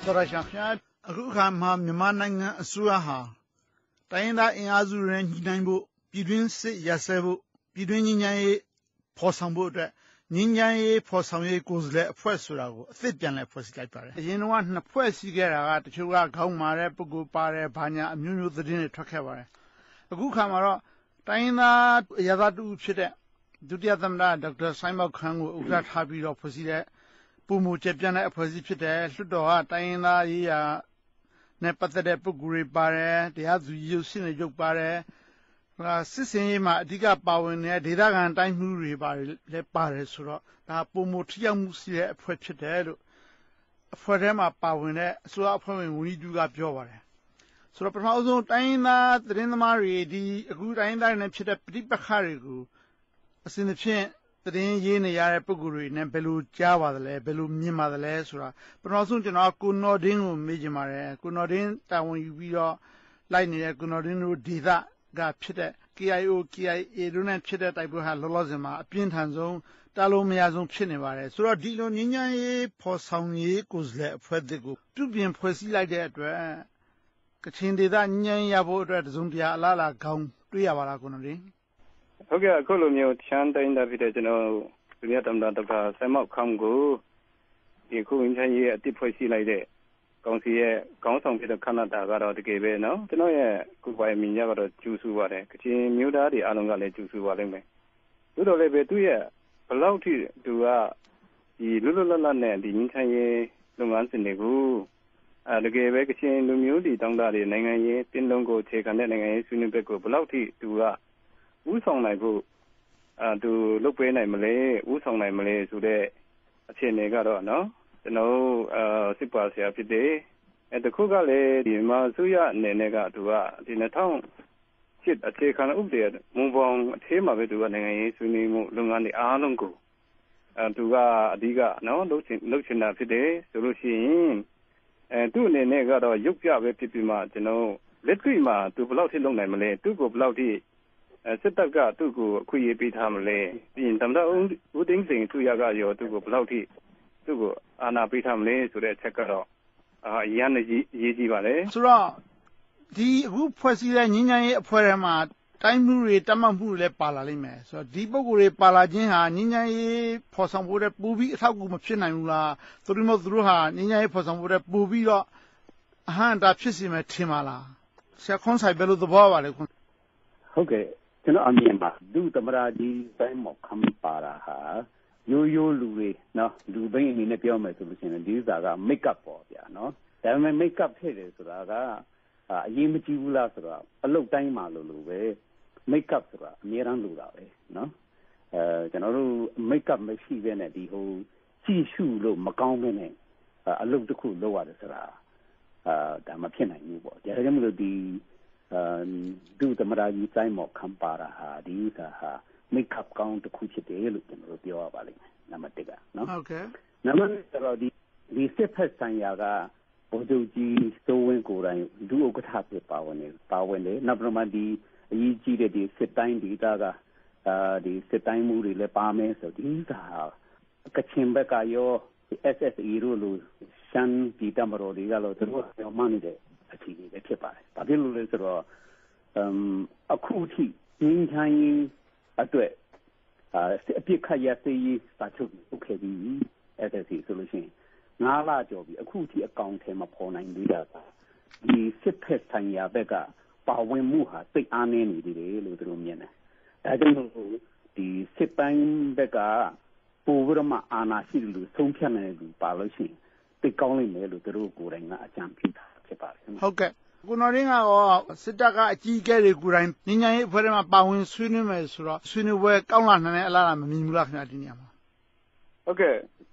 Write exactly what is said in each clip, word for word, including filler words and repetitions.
သောတရှင်များခင်ဗျာ။ အခုအခါမှာ မြန်မာနိုင်ငံအစိုးရဟာ တိုင်းရင်းသားအင်အားစုတွေနဲ့ ညှိနှိုင်းဖို့၊ ပြည်တွင်းစစ်ရပ်စဲဖို့၊ ပြည်တွင်းငြိမ်းချမ်းရေးဖော်ဆောင်ဖို့အတွက် ငြိမ်းချမ်းရေးဖော်ဆောင်ရေးကိုယ်စားလှယ်အဖွဲ့ဆိုတာကို အသစ်ပြန်လည်ဖွဲ့စည်းလိုက်ပါတယ်။ အရင်တုန်းက နှစ်ဖွဲ့ရှိခဲ့တာက တချို့က ခေါင်းမာတဲ့ပုဂ္ဂိုလ်ပါတယ်၊ ဘာညာအမျိုးမျိုးသတင်းတွေ ထွက်ခဲ့ပါတယ်။ အခုအခါမှာတော့ တိုင်းရင်းသားအရပ်သားတစ်ဦးဖြစ်တဲ့ ဒုတိယသမ္မတ ဒေါက်တာစိုင်းမောင်ခမ်းကို ဥက္ကဋ္ဌထားပြီးတော့ ဖွဲ့စည်းတဲ့ ပိုမိုကျယ်ပြန့်တဲ့အဖွဲ့အစည်းဖြစ်တယ်။ လွှတ်တော်က တိုင်းရင်းသားရေးရာနဲ့ပတ်သက်တဲ့ပုဂ္ဂိုလ်တွေပါတယ်။ တရားသူကြီးရုံး၊ ရှေ့နေရုံးပါတယ်။ အာ၊ စစ်ဆင်ရေးမှာ အဓိကပါဝင်တဲ့ ဒေသခံတိုင်းမှူးတွေပါလည်းပါတယ်ဆိုတော့၊ ဒါပိုမိုထိရောက်မှုရှိတဲ့အဖွဲ့ဖြစ်တယ်လို့ အဖွဲ့ထဲမှာပါဝင်တဲ့ အစိုးရအဖွဲ့ဝင် ဝန်ကြီးတစ်ဦးက ပြောပါတယ်။ ဆိုတော့ ပထမဆုံး တိုင်းရင်းသားသတင်းသမားတွေ၊ ဒီအခုတိုင်းရင်းသားတွေနဲ့ဖြစ်တဲ့ ပဋိပက္ခတွေကို အစဉ်သဖြင့် သတင်းရေးနေရတဲ့ပုဂ္ဂိုလ်တွေနဲ့ ဘယ်လိုကြားပါသလဲ၊ ဘယ်လိုမြင်ပါသလဲဆိုတာ ပထမဆုံး ကျွန်တော်က ကိုနော်ဒင်းကို မေးချင်ပါတယ်။ ကိုနော်ဒင်း တာဝန်ယူပြီးတော့ လိုက်နေတဲ့ ကိုနော်ဒင်းတို့ဒေသကဖြစ်တဲ့ KIO KIA တို့နဲ့ဖြစ်တဲ့ တိုက်ပွဲဟာ လောလောဆယ်မှာ အပြင်းထန်ဆုံး၊ တားလို့မရဆုံး ဖြစ်နေပါတယ်။ ဆိုတော့ ဒီလိုငြိမ်းချမ်းရေးဖော်ဆောင်ရေး ကိုယ်စားလှယ်အဖွဲ့သစ်ကို ပြုပြင်ဖွဲ့စည်းလိုက်တဲ့အတွက် ကချင်ဒေသ ငြိမ်းချမ်းရေးရဖို့အတွက် တစုံတရာ အလားအလာကောင်း တွေ့ရပါလား ကိုနော်ဒင်း။ ဟုတ်ကဲ့၊ အခုလိုမျိုး ရှမ်းတိုင်းရင်းသားဖြစ်တဲ့ ကျွန်တော် ဒုတိယသမ္မတ ဒေါက်တာစိုင်းမောင်ခမ်းကို ဒီအခုငြိမ်းချမ်းရေးအသစ်ဖွဲ့စည်းလိုက်တဲ့ ကောင်စီရဲ့ခေါင်းဆောင်ဖြစ်တဲ့ ခမ်းနားတာကတော့ တကယ်ပဲနော်၊ ကျွန်တော်ရဲ့ကိုယ်ပိုင်အမြင်အရကတော့ ကြိုဆိုပါတယ်။ ကချင်မျိုးသားတွေအားလုံးကလည်း ကြိုဆိုပါလိမ့်မယ်။ သို့သော်လည်းပဲ သူ့ရဲ့ဘယ်လောက်ထိသူက ဒီလွတ်လွတ်လပ်လပ်နဲ့ ဒီငြိမ်းချမ်းရေးလုပ်ငန်းစဉ်တွေကို အဲ၊ တကယ်ပဲ ကချင်လူမျိုးတွေ တိုင်းရင်းသားတွေ နိုင်ငံရေးအသင်းလုံးကို အခြေခံတဲ့ နိုင်ငံရေးဆွေးနွေးပွဲကို ဘယ်လောက်ထိသူက ဦးဆောင်နိုင်ဖို့၊ အဲ၊ သူလုပ်ပေးနိုင်မလဲ၊ ဦးဆောင်နိုင်မလဲဆိုတဲ့ အခြေအနေကတော့နော်၊ ကျွန်တော်တို့၊ အဲ၊ စစ်ပါဆရာဖြစ်တယ်။ အဲ၊ တစ်ခုကလည်း ဒီမြန်မာအစိုးရအနေနဲ့က သူက ဒီနှစ်ထောင်ရှစ် အခြေခံဥပဒေမူဘောင်အထဲမှာပဲ သူက နိုင်ငံရေးဆွေးနွေးမှုလုပ်ငန်းတွေအားလုံးကို အဲ၊ သူကအဓိကနော်၊ လုပ်ချင်၊ လုပ်ချင်တာဖြစ်တယ်ဆိုလို့ရှိရင်၊ အဲ၊ သူ့အနေနဲ့ကတော့ ရုပ်ပြပဲဖြစ်ဖြစ်မှာ၊ ကျွန်တော်တို့ လက်တွေ့မှာ သူဘယ်လောက်ထိလုပ်နိုင်မလဲ၊ သူ့ကိုဘယ်လောက်ထိ၊ အဲ၊ စစ်တပ်က သူ့ကိုအခွင့်အရေးပေးထားမလဲ၊ ပြီးရင် သမ္မတဦး၊ ဦးသိန်းစိန်အစိုးရကရော သူ့ကိုဘယ်လောက်ထိ၊ သူ့ကိုအာဏာပေးထားမလဲဆိုတဲ့အချက်ကတော့ အာ၊ အရမ်းအရေး၊ အရေးကြီးပါတယ်။ ဆိုတော့ ဒီအခုဖွဲ့စည်းတဲ့ ငြိမ်းချမ်းရေးအဖွဲ့ထဲမှာ တိုင်းမှူးတွေ၊ တပ်မမှူးတွေလည်း ပါလာလိမ့်မယ်။ ဆိုတော့ ဒီပုဂ္ဂိုလ်တွေ ပါလာခြင်းဟာ ငြိမ်းချမ်းရေးဖော်ဆောင်ဖို့အတွက် ပိုပြီးအထောက်အကူ မဖြစ်နိုင်ဘူးလား။ သို့တည်းမဟုတ် သူတို့ဟာ ငြိမ်းချမ်းရေးဖော်ဆောင်ဖို့အတွက် ပိုပြီးတော့ အဟန့်အတား ဖြစ်စေမယ် ထင်ပါလား။ ဆရာခွန်ဆိုင် ဘယ်လိုသဘောရပါလဲ။ ဟုတ်ကဲ့၊ ကျွန်တော်အမြင်မှာ ဒုသမ္မတကြီး စိုင်းမောင်ခမ်းပါတာဟာ ရိုးရိုးလူတွေနော်၊ လူပိန်းအနေနဲ့ပြောမယ်ဆိုလို့ရှိရင် ဒီဥစ္စာက make up ပေါ့ဗျာနော်။ ဒါပေမဲ့ make up ထည့်တယ်ဆိုတာက အာ၊ အရေးမကြီးဘူးလားဆိုတော့ အလုပ်တိုင်းမှာလိုလိုပဲ make up ဆိုတာ အမြဲတမ်းလိုတာပဲနော်။ အဲ၊ ကျွန်တော်တို့ make up မရှိဘဲနဲ့ ဒီဟို ကြည့်ရှုလို့မကောင်းဘဲနဲ့၊ အဲ၊ အလုပ်တစ်ခုလုပ်ရတယ်ဆိုတာ၊ အဲ၊ ဒါမဖြစ်နိုင်ဘူးပေါ့။ ဒါကြောင့်မလို့ ဒီ၊ အဲ၊ ဒုသမ္မတကြီး စိုင်းမောင်ခမ်းပါတာဟာ ဒီဥစ္စာဟာ make up ကောင်းတစ်ခုဖြစ်တယ်လို့ ကျွန်တော်တို့ပြောရပါလိမ့်မယ်၊ နံပါတ်တစ်ကနော်။ ဟုတ်ကဲ့။ နံပါတ်နှစ်ကျတော့ ဒီ၊ ဒီစစ်ဖက်ဆိုင်ရာက ဗိုလ်ချုပ်ကြီးစိုးဝင်းကိုယ်တိုင် ဒုဥက္ကဋ္ဌအဖြစ်ပါဝင်နေ၊ ပါဝင်တယ်။ နောက်ပြီးတော့မှ ဒီအရေးကြီးတဲ့ ဒီစစ်တိုင်းဒေသက၊ အာ၊ ဒီစစ်တိုင်းမှူးတွေလည်းပါမယ်ဆိုတော့ ဒီဥစ္စာဟာ ကချင်ဘက်ကရော၊ ဒီ SSA တို့လို ရှမ်းပြည်တပ်မတော်တွေကလည်း သူတို့မျှော်မှန်းနေတဲ့ အခြေအနေပဲဖြစ်ပါတယ်။ ဘာဖြစ်လို့လဲဆိုတော့၊ အမ်၊ အခုထိ ငြိမ်းချမ်းရေးအတွက်၊ အာ၊ အပစ်အခတ်ရပ်စဲရေးစာချုပ်ချုပ်ခဲ့ပြီးပြီ။ SSA ဆိုလို့ရှိရင် ငါးလကျော်ပြီ။ အခုထိအကောင်အထည်မဖော်နိုင်သေးတာက ဒီစစ်ဖက်ဆိုင်ရာဘက်က ပါဝင်မှုဟာ သိပ်အားနည်းနေသေးတယ်လို့ သူတို့မြင်တယ်။ ဒါကြောင့်မို့ ဒီစစ်ပိုင်းဘက်က ပိုပြီးတော့မှ အာဏာရှိတဲ့လူ၊ ဆုံးဖြတ်နိုင်တဲ့လူပါလို့ရှိရင် သိပ်ကောင်းလိမ့်မယ်လို့ သူတို့ကိုယ်တိုင်က အကြံပြုထားဖြစ်ပါတယ်ခင်ဗျ။ ဟုတ်ကဲ့။ ကိုနော်ဒင်းကရော စစ်တပ်ကအကြီးအကဲတွေကိုယ်တိုင် ငြိမ်းချမ်းရေးအဖွဲ့ထဲမှာ ပါဝင်ဆွေးနွေးမယ်ဆိုတော့ ဆွေးနွေးပွဲကောင်းလာနိုင်တဲ့ အလားအလာ မမြင်ဘူးလားခင်ဗျာ၊ ဒီနေရာမှာ။ ဟုတ်ကဲ့၊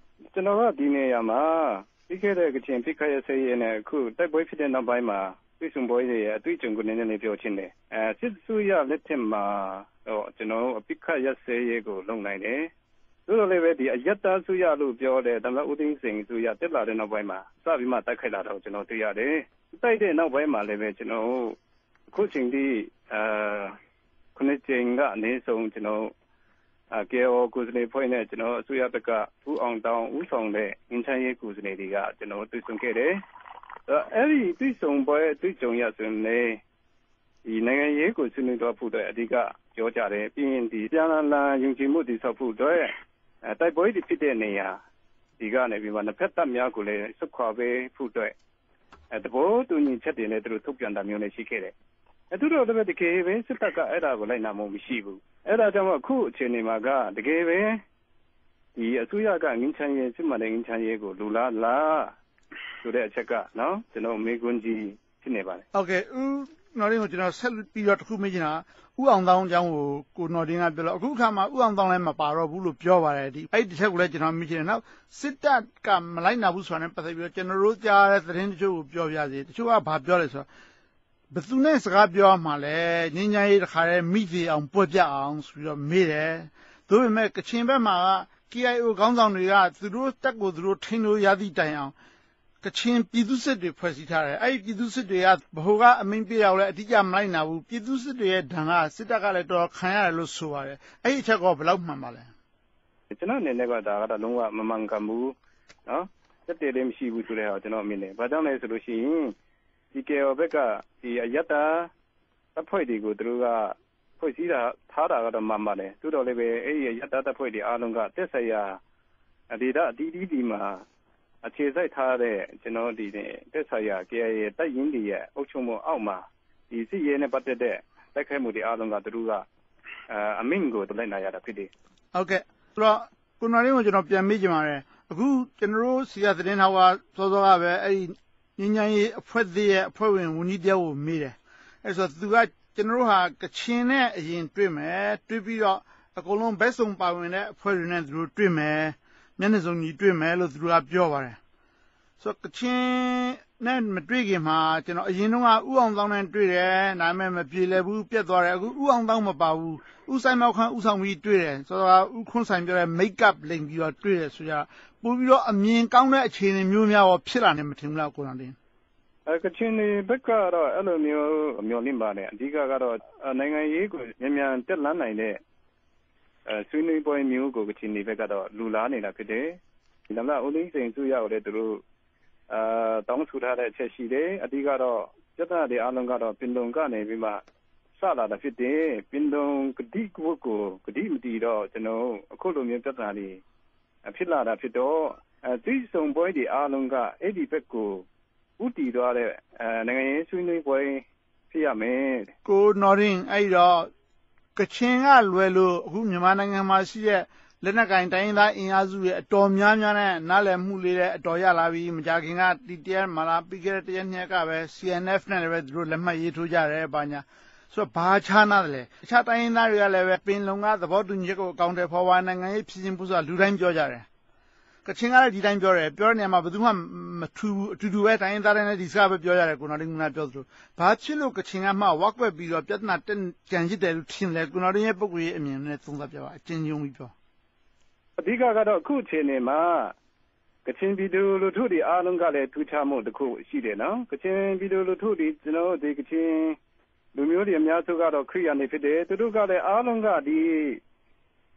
ကျွန်တော်က ဒီနေရာမှာ ပြီးခဲ့တဲ့ ကချင်အပစ်အခတ်ရပ်စဲရေးနဲ့ အခုတိုက်ပွဲဖြစ်တဲ့နောက်ပိုင်းမှာ တွေ့ဆုံပွဲတွေရဲ့ အတွေ့အကြုံကို နည်းနည်းလေးပြောချင်တယ်။ အဲ၊ စစ်အစိုးရလက်ထက်မှာတော့ ကျွန်တော်တို့ အပစ်အခတ်ရပ်စဲရေးကို လုပ်နိုင်တယ်။ သို့သော်လည်းပဲ ဒီအရပ်သားအစိုးရလို့ပြောတဲ့ သမ္မတဦးသိန်းစိန်အစိုးရ တက်လာတဲ့နောက်ပိုင်းမှာ စပြီးမှ တိုက်ခိုက်လာတာကို ကျွန်တော်တွေ့ရတယ်။ တိုက်တဲ့နောက်ပိုင်းမှာလည်းပဲ ကျွန်တော်တို့ အခုချိန်ထိ၊ အဲ၊ ခုနှစ်ကြိမ်က အနည်းဆုံး ကျွန်တော်တို့၊ အဲ၊ KIO ကိုယ်စားလှယ်အဖွဲ့နဲ့ ကျွန်တော်တို့အစိုးရဘက်က ဦးအောင်တောင်းဦးဆောင်တဲ့ ငြိမ်းချမ်းရေးကိုယ်စားလှယ်တွေက ကျွန်တော်တို့ တွေ့ဆုံခဲ့တယ်။ အဲ့ဒီတွေ့ဆုံပွဲတွေ့ကြုံရဆိုရင်လည်းဒီနိုင်ငံရေးကိုဆွေးနွေးသွားဖို့အတွက်အဓိကပြောကြတယ်ပြီးရင်ဒီပြန်လာလာယုံကြည်မှုတည်ဆောက်ဖို့အတွက်အဲတိုက်ပွဲတွေဖြစ်တဲ့နေရာဒီကနေပြီးမှနှစ်ဖက်တပ်များကိုလည်းဆုတ်ခွာပေးဖို့အတွက်အဲသဘောတူညီချက်တွေလည်းသူတို့ထုတ်ပြန်တာမျိုးလည်းရှိခဲ့တယ်အဲသူတို့လည်းတကယ်ပဲစစ်တပ်ကအဲ့ဒါကိုလိုက်နာမှုမရှိဘူးအဲ့ဒါကြောင့်အခုအခြေအနေမှာကတကယ်ပဲဒီအစိုးရကငင်းချမ်းရေးစစ်မှန်တဲ့ငင်းချမ်းရေးကိုလူလားလားဆိုတဲ့အချက်ကနော်ကျွန်တော်မေးခွန်းကြီးဖြစ်နေပါတယ်။ ဟုတ်ကဲ့၊ ဦးနော်ဒင်းကို ကျွန်တော်ဆက်ပြီးတော့တစ်ခုမေးချင်တာက ဦးအောင်သောင်းအကြောင်းကို ကိုနော်ဒင်းကပြောလို့၊ အခုအခါမှာ ဦးအောင်သောင်းလည်းမပါတော့ဘူးလို့ပြောပါတယ်။ ဒီ၊ အဲ့ဒီတစ်ချက်ကိုလည်းကျွန်တော်မေးချင်တယ်။ နောက်စစ်တပ်ကမလိုက်နာဘူးဆိုတာနဲ့ပတ်သက်ပြီးတော့ ကျွန်တော်တို့ကြားရတဲ့သတင်းတချို့ကိုပြောပြစေ။ တချို့ကဘာပြောလဲဆိုတော့ ဘယ်သူနဲ့စကားပြောရမှာလဲ၊ ငြိမ်းချမ်းရေးတစ်ခါတည်းမီးသေအောင်ပွဲပြအောင်ဆိုပြီးတော့မေးတယ်။ သို့ပေမဲ့ကချင်ဘက်မှာက KIO ခေါင်းဆောင်တွေကသူတို့တပ်ကိုသူတို့ထိန်းလို့ရသည့်တိုင်အောင် ကချင်ပြည်သူ့စစ်တွေဖွဲ့စည်းထားတယ်။ အဲ့ဒီပြည်သူ့စစ်တွေကဗဟိုကအမိန့်ပေးတာကိုလည်းအတိအကျမလိုက်နာဘူး။ ပြည်သူ့စစ်တွေရဲ့ဒဏ်ကစစ်တပ်ကလည်းတော်တော်ခံရတယ်လို့ဆိုပါတယ်။ အဲ့ဒီအချက်ကဘယ်လောက်မှန်ပါလဲ။ ကျွန်တော်အနေနဲ့ကဒါကတော့လုံးဝမမှန်ကန်ဘူးနော်။သက်သေလည်းမရှိဘူးဆိုတဲ့ဟာကျွန်တော်အမြင်နဲ့။ဘာကြောင့်လဲဆိုလို့ရှိရင်ဒီ KIO ဘက်ကဒီအရပ်သားတပ်ဖွဲ့တွေကိုသူတို့ကဖွဲ့စည်းတာထားတာကတော့မှန်ပါတယ်။သို့တော်လည်းပဲအဲ့ဒီအရပ်သားတပ်ဖွဲ့တွေအားလုံးကသက်ဆိုင်ရာဒေသအသီးသီးဒီမှာအခြေစိုက်ထားတဲ့ကျွန်တော်ဒီနဲ့သက်ဆိုင်ရာ KIA တပ်ရင်းတွေရဲ့အုပ်ချုပ်မှုအောက်မှာဒီစစ်ရေးနဲ့ပတ်သက်တဲ့တိုက်ခိုက်မှုတွေအားလုံးကသူတို့ကအမိန့်ကိုတလိုက်နာရတာဖြစ်တယ်။ဟုတ်ကဲ့ဆိုတော့ကိုနော်ရင်းကိုကျွန်တော်ပြန်မေးချင်ပါတယ်အခုကျွန်တော်တို့ဆီကသတင်းထောက်ကစောစောကပဲအဲ့ဒီငြိမ်းချမ်းရေးအဖွဲ့သစ်ရဲ့အဖွဲ့ဝင်ဝန်ကြီးတယောက်ကိုမေးတယ်အဲ့ဆိုသူကကျွန်တော်တို့ဟာကချင်နဲ့အရင်တွေ့မယ်တွေ့ပြီးတော့အကုန်လုံးဘက်စုံပါဝင်တဲ့အဖွဲ့တွေနဲ့သူတို့တွေ့မယ်မျက်နှာစုံညီတွေ့မယ်လို့သူတို့ကပြောပါတယ်ဆိုတော့ကချင်နဲ့မတွေ့ခင်မှာကျွန်တော်အရင်တုန်းကဦးအောင်သောင်းနဲ့တွေ့တယ်ဒါပေမဲ့မပြေလည်ဘူးပြတ်သွားတယ်အခုဦးအောင်သောင်းမပါဘူးဦးစိုင်းမောင်ခမ်းဦးဆောင်ပြီးတွေ့တယ်ဆိုတော့ဦးခွန်းဆိုင်ပြောတဲ့ make up လိမ်ပြီးတော့တွေ့တယ်ဆိုကြပို့ပြီးတော့အမြင်ကောင်းတဲ့အခြေအနေမျိုးများရောဖြစ်လာနေမထင်ဘူးလားကိုတော်တင်အဲကချင်တွေဘက်ကတော့အဲ့လိုမျိုးမျှော်လင့်ပါတယ်အဓိကကတော့နိုင်ငံရေးကိုမြန်မြန်တက်လှမ်းနိုင်တဲ့အဲဆွေးနွေးပွဲမျိုးကိုကချင်တွေဘက်ကတော့လူလားနေတာဖြစ်တယ်ဒီလမ်းလာဦးသိန်းစိန်သူရကိုလည်းသူတို့အဲတောင်းဆိုထားတဲ့အချက်ရှိတယ်အဓိကတော့ပြဿနာတွေအားလုံးကတော့ပင်လုံကနေပြီးမှစလာတာဖြစ်တယ်ပင်လုံကတိကဝတ်ကိုကတိမတည်တော့ကျွန်တော်အခုလိုမျိုးပြဿနာတွေဖြစ်လာတာဖြစ်တော့အဲသွေးဆောင်ပွဲတွေအားလုံးကအဲ့ဒီဘက်ကိုဦးတည်သွားတဲ့အဲနိုင်ငံရေးဆွေးနွေးပွဲဖြစ်ရမယ်ကိုနော်ရင်အဲ့တော့ကချင်ကလွဲလို့အခုမြန်မာနိုင်ငံမှာရှိတဲ့လက်နက်ကိုင်တိုင်းရင်းသားအင်အားစုတွေအတော်များများနဲ့နားလည်မှုလေးလည်းအတော်ရလာပြီးမကြာခင်က TTL မှာလားပြီးခဲ့တဲ့တရက်နှစ်ရက်ကပဲ CNF နဲ့လည်းပဲသူတို့လက်မှတ်ရေးထိုးကြတယ်ဘာညာဆိုတော့ဘာခြားနားတယ်လဲတခြားတိုင်းရင်းသားတွေကလည်းပဲပင်လုံကသဘောတူညီချက်ကိုအကောင့်တွေဖော်ပါနိုင်ငံရေးဖြစ်စဉ်ပူဆိုတာလူတိုင်းပြောကြတယ်ကချင်ကလည်းဒီတိုင်းပြောတယ်ပြောတဲ့နေရာမှာဘယ်သူမှမထူဘူးအတူတူပဲတိုင်းရင်းသားတိုင်းလည်းဒီစကားပဲပြောရတယ်ကိုနော်ဒီကနပြောသလိုဘာဖြစ်လို့ကချင်ကမှဝက်ကွက်ပြီးတော့ပြဿနာတက်ကြံရစ်တယ်လို့ထင်လဲကိုနော်ဒီရဲ့ပုဂ္ဂိုလ်ရေးအမြင်နဲ့သုံးသပ်ပြပါအကျဉ်းရုံးပြီးပြောအဓိကကတော့အခုအခြေအနေမှာကချင်ပြည်သူလူထုတွေအားလုံးကလည်းထူးခြားမှုတစ်ခုရှိတယ်နော်ကချင်ပြည်သူလူထုတွေကျွန်တော်တို့ဒီကချင်လူမျိုးတွေအများစုကတော့ခရိယန်တွေဖြစ်တယ်သူတို့ကလည်းအားလုံးကဒ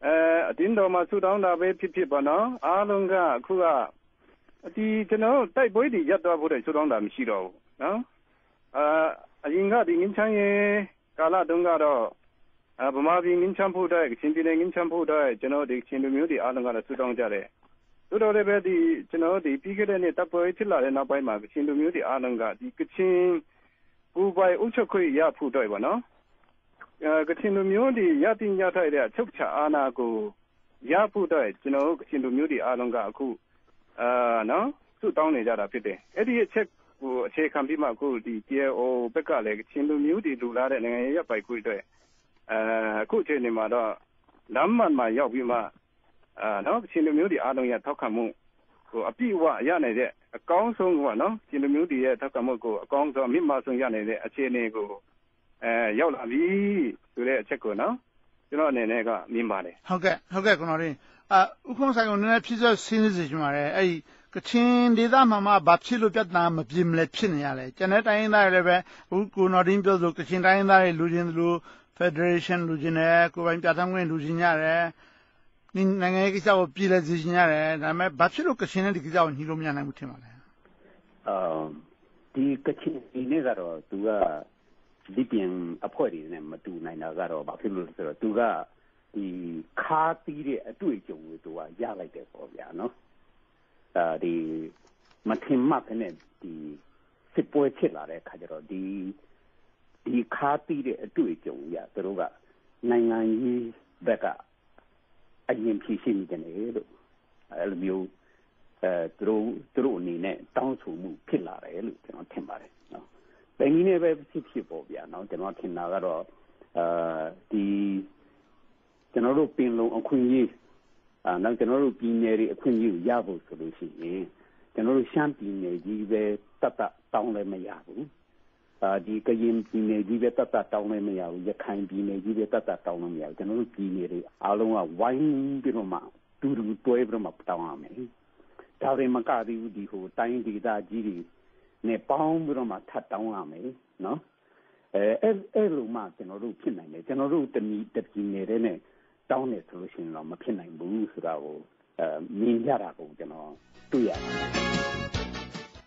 ီအဲအတင်းတော်မှာဆူတောင်းတာပဲဖြစ်ဖြစ်ပေါ့နော်အားလုံးကအခုကဒီကျွန်တော်တို့တိုက်ပွဲတွေရပ်သွားဖို့တဲ့ဆူတောင်းတာမရှိတော့ဘူးနော်အာအရင်ကဒီငင်းချမ်းရေးကာလတုန်းကတော့အာဗမာပြည်ငင်းချမ်းဖို့တဲ့ကချင်ပြည်နယ်ငင်းချမ်းဖို့တဲ့ကျွန်တော်တို့ဒီကချင်လူမျိုးတွေအားလုံးကတော့ဆူတောင်းကြတယ်သို့တော်လည်းပဲဒီကျွန်တော်တို့ဒီပြီးခဲ့တဲ့နှစ်တပ်ပွဲဖြစ်လာတဲ့နောက်ပိုင်းမှာကချင်လူမျိုးတွေအားလုံးကဒီကချင်ကိုယ်ပိုင်အုပ်ချုပ်ခွင့်ရဖို့အတွက်ပေါ့နော်အဲကချင်လူမျိုးတွေရသင့်ရထိုက်တဲ့အချုပ်အခြာအာဏာကိုရဖို့အတွက်ကျွန်တော်တို့ကချင်လူမျိုးတွေအားလုံးကအခုအာနော်ဆုတောင်းနေကြတာဖြစ်တယ်အဲ့ဒီအချက်ကိုအခြေခံပြီးမှအခုဒီ KIO ဘက်ကလည်းကချင်လူမျိုးတွေလူလာတဲ့နိုင်ငံရေးရပ်ပိုင်ခွင့်အတွက်အဲအခုအချိန်နေမှာတော့လမ်းမှန်မှာရောက်ပြီးမှအာနော်ကချင်လူမျိုးတွေအားလုံးရဲ့ထောက်ခံမှုကိုအပြည့်အဝရနိုင်တဲ့အကောင်းဆုံးကပေါ့နော်ကချင်လူမျိုးတွေရဲ့ထောက်ခံမှုကိုအကောင်းဆုံးအမြင့်မားဆုံးရနိုင်တဲ့အခြေအနေကိုအဲရောက်လာပြီဆိုတဲ့အချက်ကိုနော်ကျွန်တော်အနေနဲ့ကမြင်ပါတယ်ဟုတ်ကဲ့ဟုတ်ကဲ့ကျွန်တော်တို့အာဥက္ကုံဆိုင်ကိုနည်းနည်းဖြည့်ဆွတ်ဆင်းနေစေချင်ပါတယ်အဲ့ဒီကချင်ဒေသမှာမှဘာဖြစ်လို့ပြဿနာမပြေမလဲဖြစ်နေရလဲကျွန်တော်တိုင်းရင်းသားတွေလည်းပဲအခုကိုနော်ဒင်းပြောသလိုကချင်တိုင်းရင်းသားတွေလူချင်းသလို Federation လူချင်းတယ်ကိုယ်ပိုင်ပြဋ္ဌာန်းခွင့်လူချင်းရတယ်ဒီနိုင်ငံရေးကိစ္စကိုပြည်လဲစေချင်ရတယ်ဒါပေမဲ့ဘာဖြစ်လို့ကချင်နဲ့ဒီကိစ္စကိုညှိလို့မရနိုင်ဘူးထင်ပါလဲအာ ဒီကချင်ပြည်နဲ့ကတော့ သူက ဒီပြင်အဖွဲ့တွေနဲ့ မတူနိုင်တာကတော့ ဘာဖြစ်လို့လဲဆိုတော့ သူက ဒီခါသီးတဲ့အတွေ့အကြုံကို သူကရလိုက်တယ်ပေါ့ဗျာနော်။ အာဒီမထင်မှတ်ဖဲနဲ့ ဒီစစ်ပွဲဖြစ်လာတဲ့အခါကျတော့ ဒီဒီခါသီးတဲ့အတွေ့အကြုံအရ သူတို့ကနိုင်ငံရေးဘက်ကအရင်ဖြေရှင်းနေတယ်လို့ အဲ့လိုမျိုးအဲသူတို့သူတို့အနေနဲ့တောင်းဆိုမှုဖြစ်လာတယ်လို့ကျွန်တော်ထင်ပါတယ်နော်။ ဒီနည်းနဲ့ပဲဖြစ်ဖြစ်ပေါ့ဗျာနော်။ ကျွန်တော်ထင်တာကတော့အာဒီကျွန်တော်တို့ပင်လုံအခွင့်အရေးအာနောက်ကျွန်တော်တို့ပြည်နယ်တွေအခွင့်အရေးကိုရဖို့ဆိုလို့ရှိရင်ကျွန်တော်တို့ရှမ်းပြည်နယ်ကြီးပဲတတ်တတ်တောင်းလည်းမရဘူး။ အာဒီကရင်ပြည်နယ်ကြီးပဲတတ်တတ်တောင်းလည်းမရဘူး။ ရခိုင်ပြည်နယ်ကြီးပဲတတ်တတ်တောင်းလို့မရဘူး။ ကျွန်တော်တို့ပြည်နယ်တွေအားလုံးကဝိုင်းပြီးတော့မှတူတူတွဲပြီးတော့မှတောင်းရမယ်။ ဒါတွေမကသေးဘူး။ ဒီဟိုတိုင်းဒေသကြီးတွေနဲ့ပေါင်းပြီးတော့မှထပ်တောင်းရမယ်နော်။ အဲအဲ့အဲ့လိုမှကျွန်တော်တို့ဖြစ်နိုင်တယ်။ ကျွန်တော်တို့တမီတပြည်နယ်တည်းနဲ့တောင်းတယ်ဆိုလို့ရှိရင်တော့မဖြစ်နိုင်ဘူးဆိုတာကိုအဲမြင်ရတာကိုကျွန်တော်တွေ့ရတယ်။